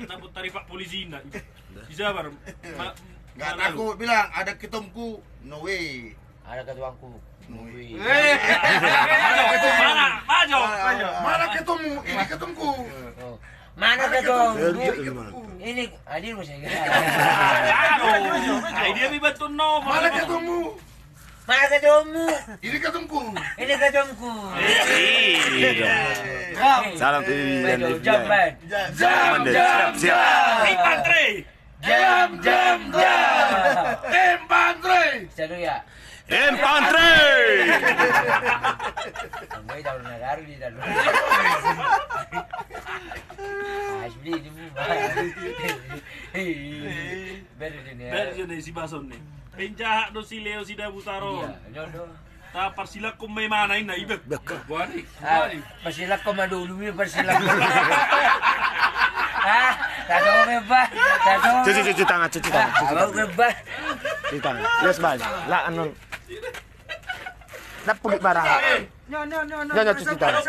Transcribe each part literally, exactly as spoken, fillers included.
Takut taripak polisi na. Si sabar. Nggak takut, bilang ada ketumku. No way. Ada ketuangku. No way. Mana? Maju. Mana ketummu? Ini ketumku. Mana ketummu? Ini adikmu saya. Aduh. Dia mi bantu no. Mana ketummu? Mana ketummu? Ini ketumku. Ini ketumku. Salam tuh. Jam, jam, jam. Jam, jam, siap, siap. Infanteri. Jam, jam, jam. Infanteri. Salu ya. Infanteri. Sampai tahun nagaru di dalam. Asli di rumah. Berjune. Berjune si Bason nih. Penjahat do si Leo si Dabutaro. Iya, nyodo. Ta parsilakkon ma imana inna iba. Bek. Buani. Ah, parsilakkon ma dulu mi parsilakkon. Ah, tado memba. Tado. Cuci, cuci tangan, cuci tangan. Abang memba. Cuci tangan. Yes, bang. Lah anu. Nak pulik barang. Nyo, nyo, nyo, nyo. Nyo, nyo, cuci tangan.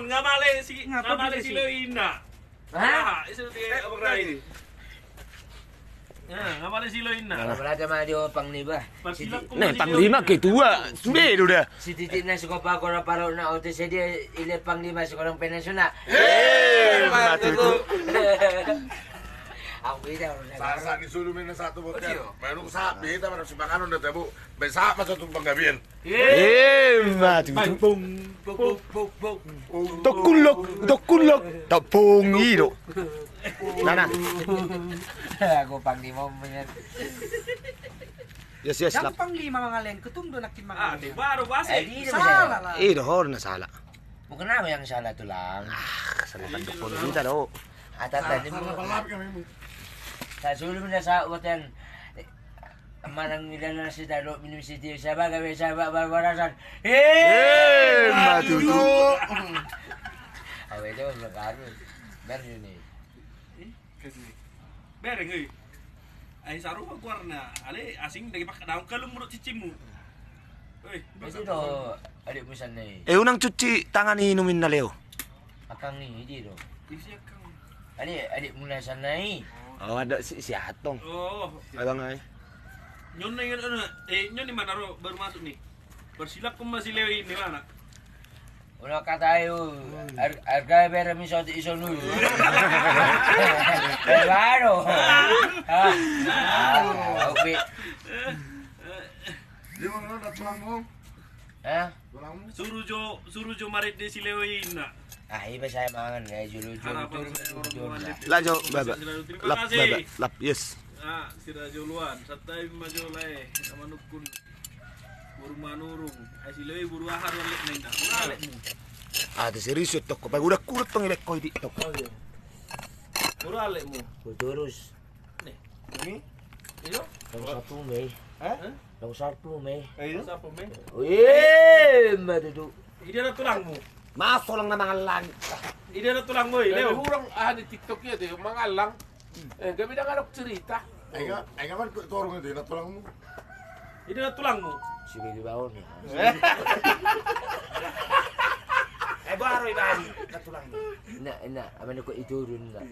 Ngamale si, ngamale si Leo inna. Hah? Isi tu tiga apa gerai ini? Nah, apa ada silo inna? Berarti sama dia panglima. Nah, panglima ketua. Sudah itu dah. Si titik na si kopa kora paro na ote sedia ile panglima si korang pensiun na. Eh, mati tu. Aku beda orang. Sasa di sulu mina satu bocah. Baru sapi kita baru si panganon dah tabu. Besok masuk tu penggabian. Eh, mati. Bung, bung, bung, bung, bung. Tokkulok, tokkulok. Topung ido. Nana. Aku panglima menyen. Yes, yes, lap. Panglima mangalen ketum do nakin mangalen. Ah, baru basi. Salah lah. Ido hor na salah. Bukan aku yang salah tulang. Ah, salah kan dokon kita do. Atau tadi mu. Saya suruh mina sa hotel. Manang nilala si tado minum si tio saba gabe saba barbarasan. Eh, matutu. Awe do berkaru. Ber ini. Bereng oi. Ai saru guarna. Ale asing dagi pak daun kalung menurut cicimu. Oi, itu do. Adik musan nih. Eh, unang cuci tangan i numin na Leo. Akang i dia do. Isi akang. Adik, adik muna sana i. Oh, ada si, si Atong. Oh. Abang ai. Nyon na ingat ana. Eh, nyon di mana ro baru masuk nih. Persilap kau masih Leo ini mana? Udah kata ayo harga bere misal di iso lu. Baru. Ah. Oke. Dia mana ada tulangmu? Hah? Suruh jo, suruh jo marit di si Leo inna. Ah, iba saya mangan ya, julu julu. Lah jo baba. Lap baba, lap yes. Ah, sira joluan, santai ma jo lae, sama nukun. Buru manurung, ai si Leo buru ahar walek na inna. Buru alekmu. Ah, tu serius ya toko. Pai udah kurut tong ilek koi di toko. Buru alekmu. Terus. Nih. Ini? Iyo. Tong sapu me. Hah? Tong sapu me. Iyo. Sapu me. Wih, matutu. Ide na tulangmu. Mas tolong na mangallang. Ide na tulangmu, Leo. Orang ah di TikTok ya tuh mangallang. Eh, gak beda ngadok cerita. Enggak, enggak kan torong itu na tulangmu. Ide na tulangmu. Si Beli Baon ya. Eh, baru ibadi na tulangmu. Ina, ina, apa ni kok itu dun na.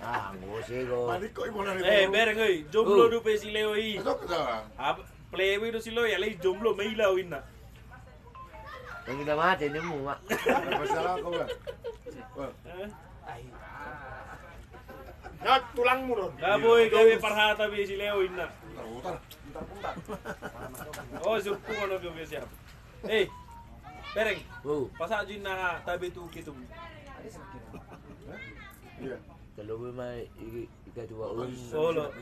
Ah, nggo sego. Eh, bereng oi, jomblo dope si Leo i. Apa plewe do si Leo i, ale jomblo mailau inna. Yang kita mati ni mu mak. Masalah kau lah. Na tulangmu don. Gabe parhata be si Leo inna. Oh, surpu mana be siap. Eh, bereng. Pasak jin na tabe tu ketum. Iya. Kalau memang ika dua un. Solo.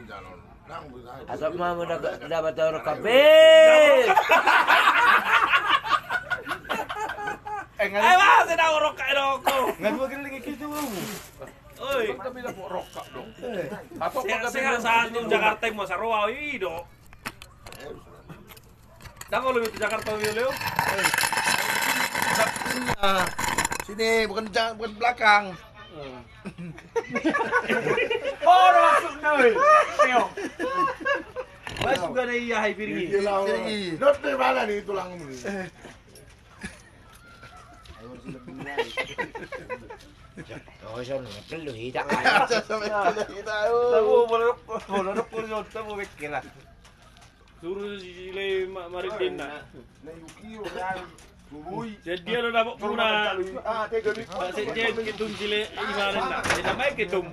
Atau mau dapat orang kafe. Eh, nggak. Ayo mas, sedang orang kafe dong. Nggak dua kali lagi gitu. Oi. Tapi dapat rokok dong. Apa kok sehat satu Jakarta mau saroa i do. Dah kalau lebih ke Jakarta, Leo, Leo. Sini, bukan ja-, bukan belakang. Oh, masuk na, weh. Leo. Mas juga ada iya, hai piringi. Piringi. Not di mana nih tulangmu nih? Oh, son, perlu hita. Tamu, bola dokko, bola dokko, son, tamu bekke lah. Suru si Leo ma-, marinding na. Jadi dia lo dapat muna. Pak Sekjen, ketum si Leo, ima ninna. Ninna ma i ketum.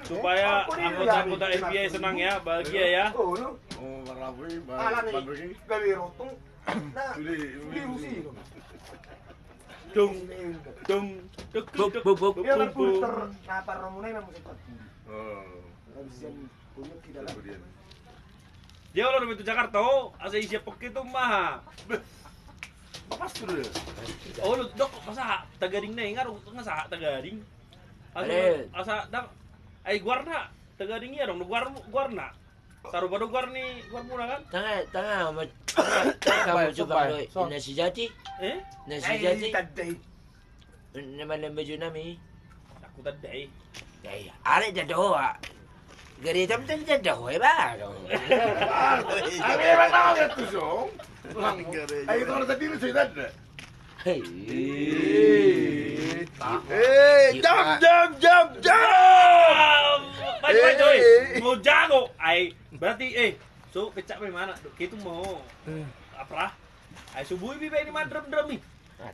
Supaya anggota-anggota F B I senang ya, bahagia ya. Oh, marabui, marabui. Dung, dung, duk, duk, duk, duk, duk. Dia olo do tu Jakarta, oh, asa isi pokki tu maha. Pas tu dia. Olo dok, masa tagaring na ingar, nggak sah tagaring. Asa, asa dang, ai guarna tagaring ia dong, guar, guarna. Sarupa do guar ni guar muna kan? Tanga, tanga, ma-, kamu coba do, ina sejati. Eh? Ina sejati. Tadai. Nama lem baju nami. Aku tadai. Ya, iya. Are jado, ah. Gari tam tam jado, eh, ba, do. Are ba tau ya tu song. Ayo, kalau tadi lu sudah ada. Hei. Eh, jam, jam, jam, jam. Maju, maju, eh. Mau jago. Ai, berarti, eh, so pecak pe mana? Dok, itu mau. Apa? Ai, subuh ini, ini mandrem-drem nih.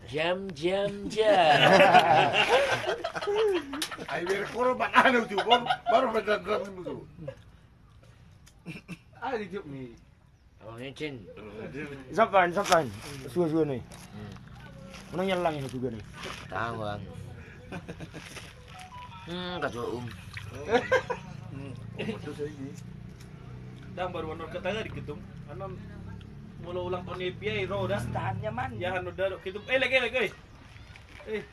Jam, jam, jam. Ai, biar korban anu tu, baru, baru mandrem-drem itu. Ah, di jok nih. Abang Encen. Sapan, sapan. Sua, sua nih. Mana yang lang itu juga nih? Tahu, Bang. Hmm, kacau, Um. Dang baru manor kata gari ketum. Anon molo ulang tahun F B I ro dah. Tahan nyaman. Ya, anu dah ketum. Eh, lagi, lagi. Eh.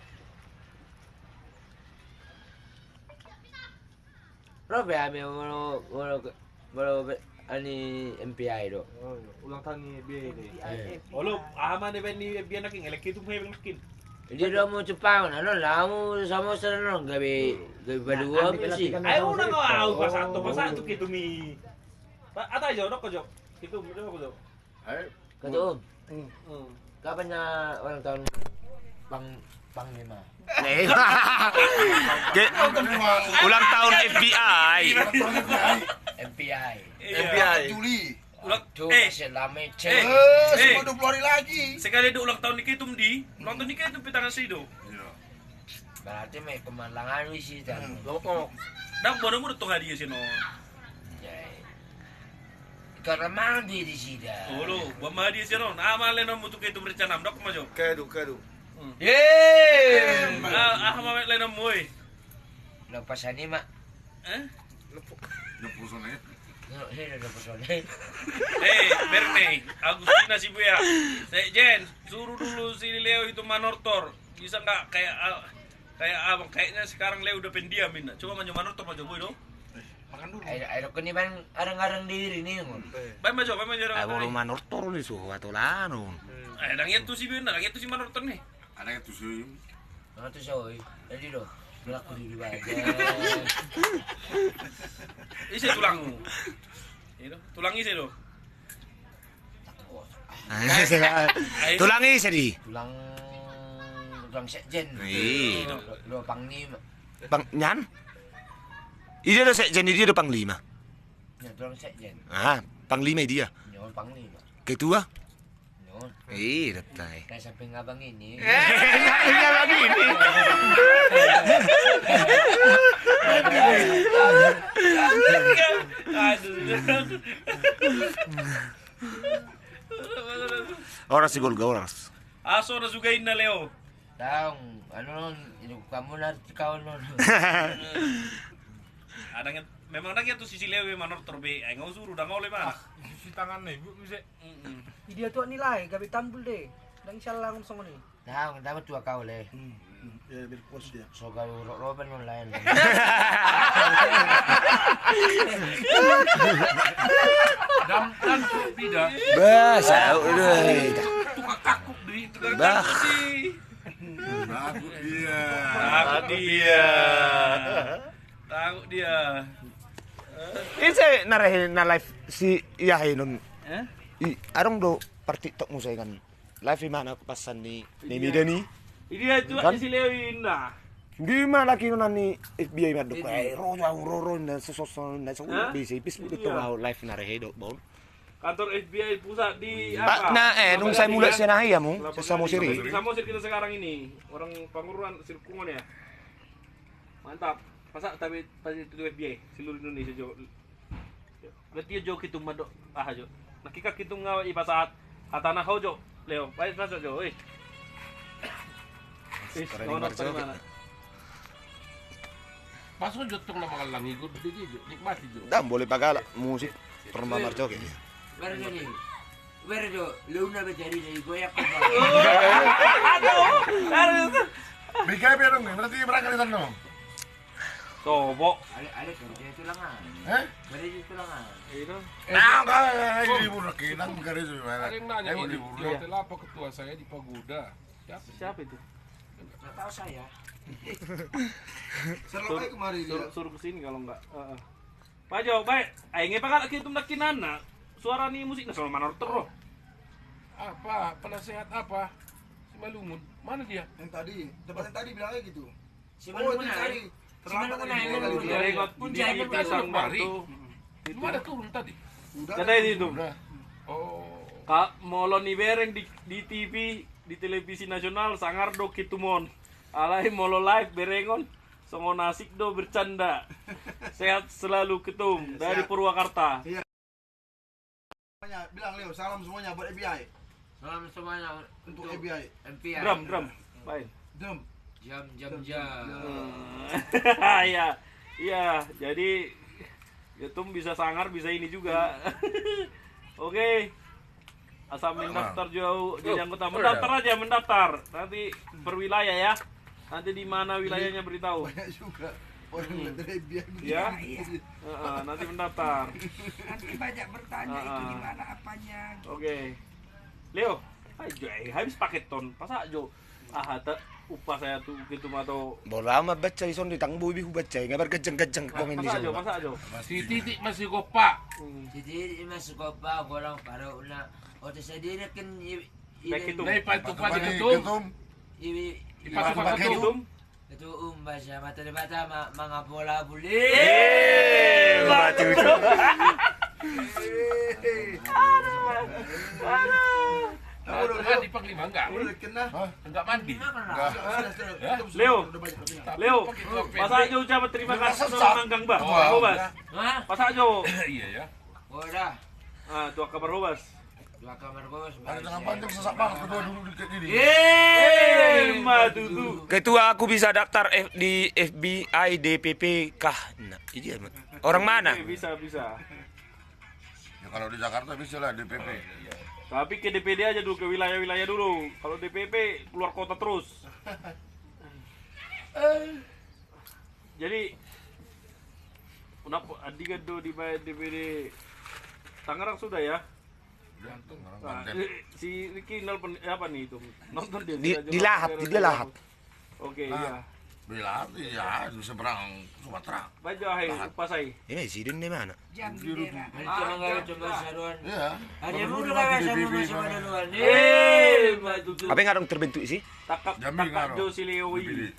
Ro be ami molo, molo, molo be, ani M P I do. Oh, iya. Ulang tahun ni B I do. Eh. Olo, aha ma ni B I ni B I nakin, elek itu mah nakin. Dia do mau Jepang, anu, lamu sama sana no, gabe, gabe badua misi. Ayo, unang au, pasatu, pasatu ketum i. Ata jo, dok jo. Ketum, dok jo. Hai. Ketum. Hmm. Kapan ya ulang tahun Pang-, Panglima? Eh. Ke-, ulang tahun F B I. F B I. Iya. F B I. Juli. Ulang, tuh, eh, masih lama, Cek. Eh, eh, masih dua puluh hari lagi. Sekali do ulang tahun ni ketum di, ulang tahun ni ketum pe tanggal sido. Iya. Berarti mai pemalangan wisi dan. Lo kok. Dang bodoh mulu tuh hadiah sih, no. Jai. Karena mandi di sida. Olo, buat mandi sih, no. Ama lenom untuk itu rencana, dok, maju. Kedu, kedu. Hmm. Yeay. Ah, ah, mama lenom, woi. Lepas ani, Mak. Eh? Lepas ani. Lepas ani. Eh, Berne, Agustina Sibuya. Sekjen, suruh dulu si Leo itu manortor. Bisa nggak kayak, ah, kayak abang, kayaknya sekarang Leo udah pendiam ini. Coba maju manortor, maju boy dong. Makan dulu. Ayo, ayo, kau ni bang, arang-arang diri ni, Mon. Bang, maju, bang, maju. Ayo, bolu manortor ni, suhu atau lanu. Eh, dang itu si Bina, dang itu si manortor ni. Ada itu si. Ada tu soi. Jadi do, belaku di bawah. Isi tulangmu. Ini tulang isi do. Tulang ise di? Tulang, tulang sekjen. Iya. Lo, lo panglima. Pang-, nyan? Ide do sekjen, ide do panglima. Ya, tulang sekjen. Ah, panglima dia. Ya, panglima. Ketua? No. Ih, datai. Kayak samping abang ini. Eh, samping abang ini. Aduh. Oras si Golga, oras. Aso na juga inna Leo. Taung, anu non, ini kamu nanti kau non. Ada nget, memang ada nget tu sisi Leo manortor be, ai ngau suru dang ole mana. Cuci tangan nih, Bu, bisa. Idia tu nilai gabe tambul de. Dang sial langun songon i. Taung, dapat tu kau le. Hmm. Ya, berpos dia. So gabe rok roben non lain. Dam, dam, bida. Bah, sau deh. Tukang kakuk di, tukang kakuk di. Takut dia. Takut dia. Takut dia. Ise na rehe na live si Yahe non. Eh? I, adong do par TikTok musa kan. Live i mana pasan ni, ni mida ni. Idia tu kan? Si Leo inna. Di ma laki na ni F B I mandok. Eh, ro jo au, ro, ro, na so, so, so, na so, hah? Bisa i Facebook. Iya. Itu mau live na rehe do, Bor. Kantor F B I pusat di apa? Nah, eh, nung saya mulai sana ya, Mung. Samosir. Di Samosir kita sekarang ini. Orang Panguruan, Sirkungan ya. Mantap. Masa tapi pasti itu F B I seluruh Indonesia jo. Berarti jo Ketum mandok aha jo. Nangkin Ketum nga ipasahat hatana ho jo. Leo, baik masuk jo. Eh. Is, keren no, no, marjo. Pas on jo tong na mangallang igur di jo, nikmati jo. Dang boleh pagalak musik perma marjo ke. Baru jo ni. Baru jo, lu na bejari dari goyak. Aduh, harus. Bika pe dong, berarti berangkat di sana dong. Sobo. Ale, ale kerja itu lengan. Eh? Kerja itu lengan. Itu. Nah, enggak, enggak, enggak, libur lagi, nang kerja itu gimana? Ada yang nanya ini, libur. Iya. Hotel apa ketua saya di Pagoda? Siapa? Siapa itu? Nggak tahu saya. Suruh, suruh, suruh ke sini kalau enggak. Heeh. Pak Jo, baik. Ai nge pagalak Ketum nangkin na. Suara ni musik na sama manor terus. Apa? Penasehat apa? Simalungun. Mana dia? Yang tadi, tempat yang tadi bilangnya gitu. Oh, itu cari. Terlambat tadi. Berengot. Kunci aja di pisang batu. Lu ada turun tadi? Udah. Katanya itu. Udah. Oh. Ka, molo ni bereng di, di T V, di televisi nasional, sangar do Ketum on. Alai molo live berengon, songon asik do bercanda. Sehat selalu Ketum dari Purwakarta. Iya. Semuanya, bilang Leo, salam semuanya buat F B I. Salam semuanya untuk F B I. F B I. Drum, drum. Main. Drum. Jam, jam, jam. Iya. Iya, jadi Ketum bisa sangar, bisa ini juga. Oke. Asal mendaftar juga jadi anggota. Mendaftar aja, mendaftar. Nanti per wilayah ya. Nanti di mana wilayahnya beritahu. Banyak juga orang dari F B I. Ya? Iya. Heeh, nanti mendaftar. Nanti banyak bertanya itu di mana apanya. Oke. Leo, ayo, eh, habis paket ton, pasahat jo. Aha, ta, upah saya tu, gitu, ma to. Bola amat baca ison di tang bobi ku baca, nggak bergejeng-gejeng komen di sana. Pasahat jo, pasahat jo. Si Titik masih gopa. Hmm. Si Titik masih gopa, golong parau na. Oto saya dia kan i, i, Baik Ketum. Nah, ipa itu, Pak Ketum. Ipa itu, Pak Ketum. Itu umba siapa tadi bata ma-, mangapola buli. Eh, batu. Aduh. Aduh. Tahu dong, mandi Panglima enggak? Udah kena. Hah? Enggak mandi. Enggak. Sudah, sudah. Ya? Leo. Udah banyak, udah banyak. Leo. Pasahat jo ucapan terima kasih sama Manggang, bah. Wah. Bobas. Hah? Pasahat jo. Iya ya. Udah. Ah, tu angka Barhobas. Ada tangan panjang, sesak banget kedua dulu dikit gini. Eh, ma tutu. Ketua, aku bisa daftar F-, di F B I D P P kah? Nah, ini dia, orang mana? Eh, bisa, bisa. Ya, kalau di Jakarta bisa lah D P P. Tapi ke D P D aja dulu, ke wilayah-wilayah dulu. Kalau D P P keluar kota terus. Jadi, kenapa Andigan do dibayar D P D Tangerang sudah ya? Udah, Tangerang. Nah, Banten. Eh, si Ricky nelpon, eh, apa nih itu? Nonton dia, di, sudah di Lahat, di Lahat. Oke, nah, iya. Di Lahat, iya, di seberang Sumatera. Baca hai, Lahat. Pas hai. Ini sidin di mana? Jam di daerah. Coba, coba saruan. Iya. Ada yang udah kagak sama masih pada luar nih. Eh, Mbak Tutu. Apa yang nggak terbentuk sih? Tangkap, tangkap jo si Leo i.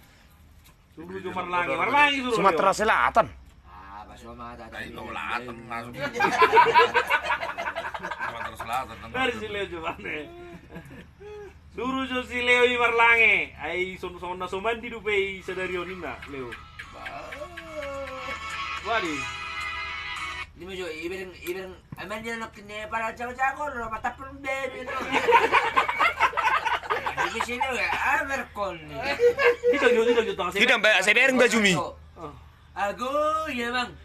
Suruh jo marlange, marlange suruh. Sumatera Selatan. Ah, pas Sumatera. Nah, itu Selatan langsung. Sumatera Selatan. Dari si Leo jo mana? Suruh jo si Leo i marlange. Ai son-, songon na so mandi dope i sadari on ninna, Leo. Wadi. Ini mah jo, ibereng, ibereng. Aman dia nak kena pada jago-jago, lo mata pun beri lo. Di sini ya, amerkon. Tidak, tidak, tidak, tidak. Tidak, Mbak, saya bereng baju mi. Oh. Aku, ya, Bang.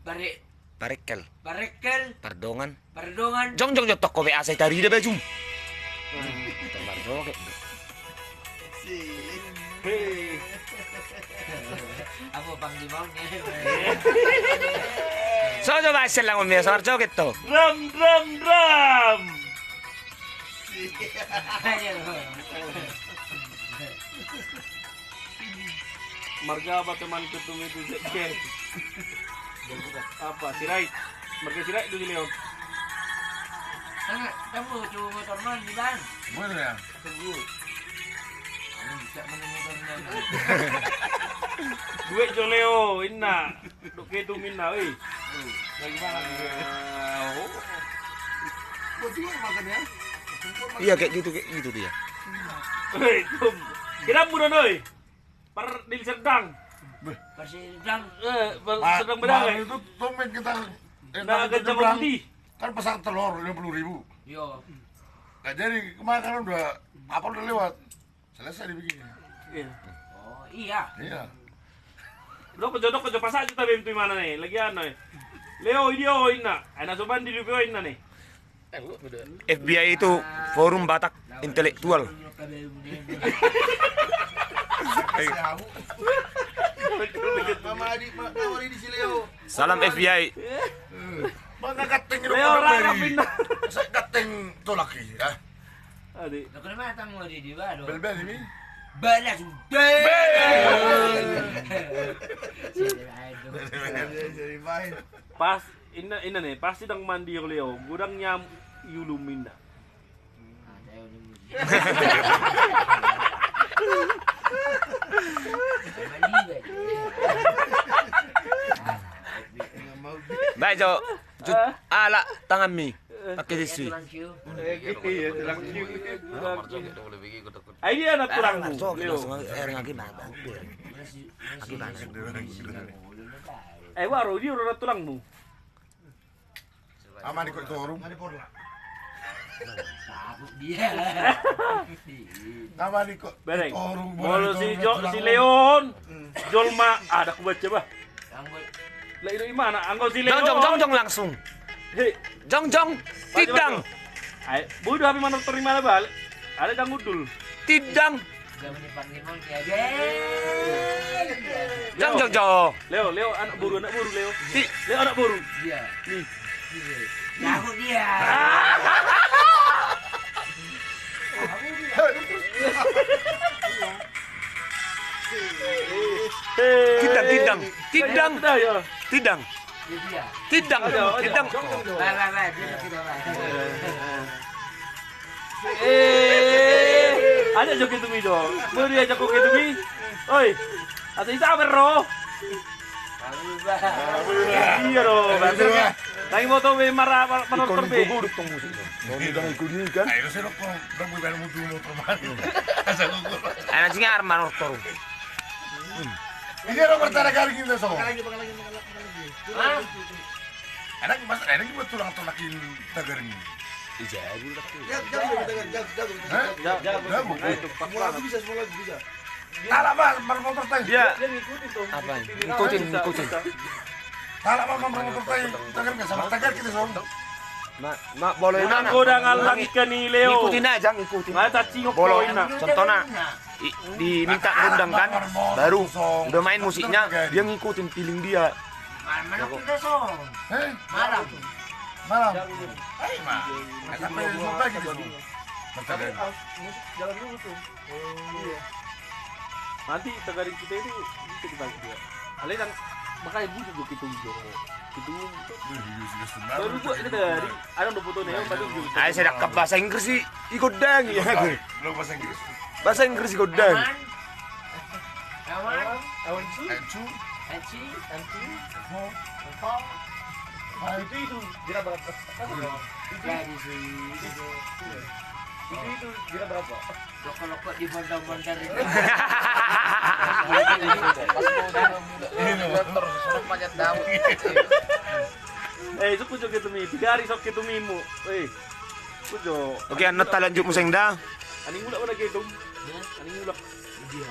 Bare-, Barekkel. Barekkel. Pardongan. Pardongan. Jong, jong, jong, toko be asai tarida bajum. Tembar joget. Hei. Apa bang di bawah ni? So, coba hasil lang, Om, ya, suara joget tuh. Drum, drum, drum. Ayo. Marga apa teman ketum itu, Zek? Apa? Sirait. Marga Sirait dulu, Leo. Tunggu, tunggu, tunggu motor mandi, Bang. Boleh ya? Tunggu. Duit jo Leo, inna. Dok Ketum inna, oi. Bagaimana? Iya, kayak gitu, kayak gitu dia. Oi, Tum. Kira murah, oi. Par Deli Serdang. Beh. Par Serdang. Eh, Bang Serdang Bedagai. Kemarin itu tumben kita, eh, nah, dari Gajah Nyebrang, Putih. Kan pasang telur lima puluh ribu. Iya. Nah, jadi kemarin kan udah, apa udah lewat? Selesai dibikin. Iya. Oh, iya. Iya. Dok jo, dok jo, pasak jo tabe tu imana ne, lagi anu ne. Leo, idia o inna. Ai na so bandi di Leo inna ne. F B I itu Forum Batak Intelektual. Salam F B I. Mana gateng ini? Leo, rangkap inna. Saya gateng tolak ini, ya. Adi. Belbel ini. Balas udah. Pas inna, inna ne, pasti dang mandi Leo, godang nyam iulum inna. Baik jo, jut, ala tanganmi. Pakai tisu. Ai dia anak tulangmu. Ai waro dia anak tulangmu. Ama ni kok toru. Ama ni kok toru. Molo si Leon, jolma ada kubaca bah. Lah itu imana anggo si Leon. Jong jong jong jong langsung. Hei. Jong jong. Tidang. Ai, bodo api manortor imana balik. Ada dang udul. Tidang. Jang jang jang. Leo, Leo anak boru, anak boru Leo. Leo anak boru. Iya. Nih. Jago dia. Tidang, tidang, tidang. Tidang. Tidang. Tidang. Baik, baik, baik. Dia tidak baik. Eh, ada joget tu mi do. Meri aja kok gitu mi. Oi. Asa isa ber ro. Iya ro. Lagi mau tau be marah manortor be. Ayo saya rokok. Udah gue bayar mutu motor baru. Asa gue. Anak singa arman manortor. Ini orang bertara kali kita so. Enak mas, enak buat tulang tulang tagar ini. Jago. Jago, jago, jago. Hah? Jago. Jago. Semua lagu bisa, semua lagu bisa. Talak bah, mar motor tai. Dia ngikutin tuh. Apa? Ngikutin, ngikutin. Talak bah, mar motor tai. Tagar nggak sama tagar kita song. Ma, ma, boleh mana? Godang alang ikan ni Leo. Ngikutin aja, ngikutin. Mata cingok. Boleh. Contohnya. Diminta gondang kan, baru udah main musiknya, dia ngikutin feeling dia. Malam kita song. Hei? Malam. Malam. Hei, ma. Sampai subuh pagi di sini. Tapi, ah, musik jalan dulu tuh. Iya. Nanti tagaring kita itu bisa dibagi dua. Ale dan makanya butuh gue gitu. Baru buat kita dari, ada udah foto nih, baru. Ayo saya dakap bahasa Inggris sih, ikut dang ya. Lo bahasa Inggris. Bahasa Inggris ikut dang. Aman. Aman. Aman. Aman. Aman. Aman. Itu, itu, kira berapa? Itu, itu, kira berapa? Loko-loko di bondar-bondar itu. Ini motor, suruh panjat daun. Eh, itu kujo gitu mi. Tiga hari sok gitu mimu. Eh, kujo. Oke, anak talanjut museng dah. Aning mulak mana gitu? Aning mulak. Iya.